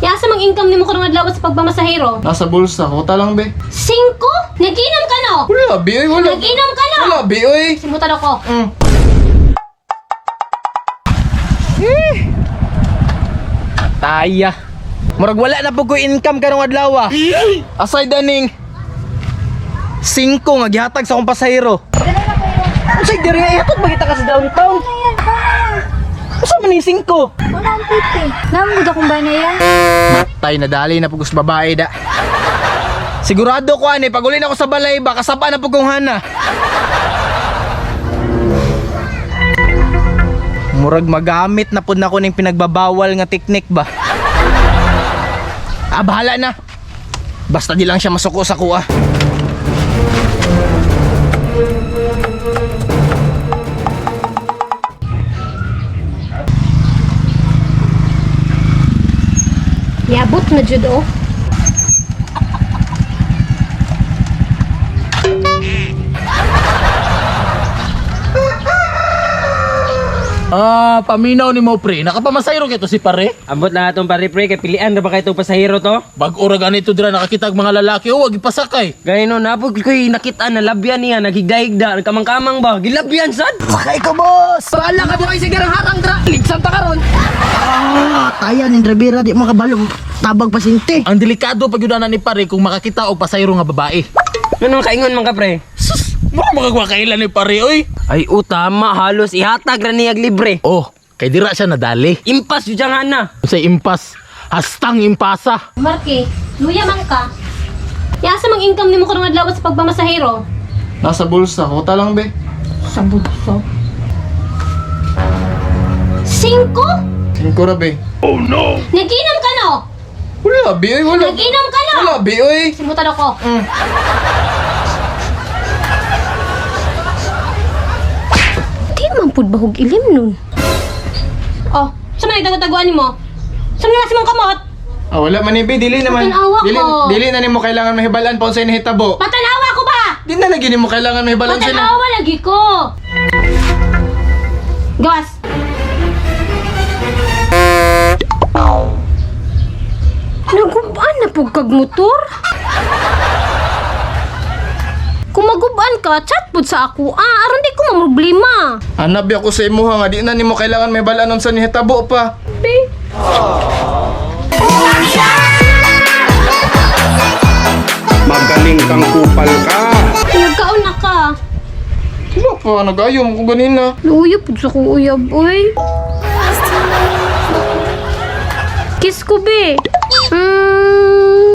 Yasa mang income nimo karong adlaw sa pagpamasahero? Nasa bulsa ko ta lang be. Singko? Nag-inom ka no? Wala be, oy, wala. Nag-inom ka no? Wala be, oy. Simutan ako. Taya. Murag wala na po ko income karong adlaw ah. Aside aning singko nga gihatag sa akong pasahero. Unsay diri ay hatod magita ka sa downtown. Usa man ning singko? Wala ang pipi. Namugod akong ba na yan? Matay na dali na pugos babae da. Sigurado ko ani pag uli na ako sa balay ba kasaba na pug kong hana. Murag magamit na pud nako ning pinagbabawal nga teknik ba. Ah, bahala na. Basta di lang siya masuko sa kuha. Yabot na jud oh. Ah, paminaw ni mo pre. Nakapamasayro kito si pare. Ambot lang atong pare pre kay pilian ra ba kay itong pasahero to? Bag-o ra ganito dira nakakita og mga lalaki, oh, wag ipasakay. Gay no napog ko'y nakita na labyan niya naghigda-higda nagkamang-kamang ba? Gilabyan sad. Sakay ko, boss! Bahala ka buhay sa garang harang dra! Ligsan ta karon! Ah, Taya ni Rivera di mo kabalo tabag pasinti. Ang delikado pag yun na ni pare kung makakita og pasayro nga babae. Ano kaingon man ka pre? Sus, mura magagawa kailan ni pare, oy. Ay o tama halos ihatag ra niyag libre. Oh, kay dira siya nadali. Impas jud siyang hana. Sa impas, hastang impasa. Marke, luya man ka. Yasa mang income nimo karong adlaw sa pagpamasahero? Nasa bulsa ko ta lang be. Sa bulsa. Singko? Singko ra be. Nag-inom ka no? Wala be, oy, wala. Nag-inom ka no? Wala be, oy. Simutan ako. Di man pud bahog ilim nun. Oh, sa man nagtago-taguan nimo? Sa man nasa mong kamot? Ah, wala man ni be, dili naman. Patanawa Dili, ko. dili na nimo kailangan mahibalan pa unsay nahitabo. Patanawa ko ba? Di na lagi nimo kailangan mahibalan sila. Patanawa lagi ko. Gawas. Nagubaan na pug kag motor. Kung magubaan ka, chat pud sa ako. Ah, aron di ko mamroblema. Hanap ako sa imuha nga di na nimo kailangan mahibalan unsa nahitabo pa. Be. Magaling kang kupal ka. Nagkaon na ka. Wala pa, nag-ayom ko ganina. Luya pud sa ko uyab, oy. Kiss ko, be.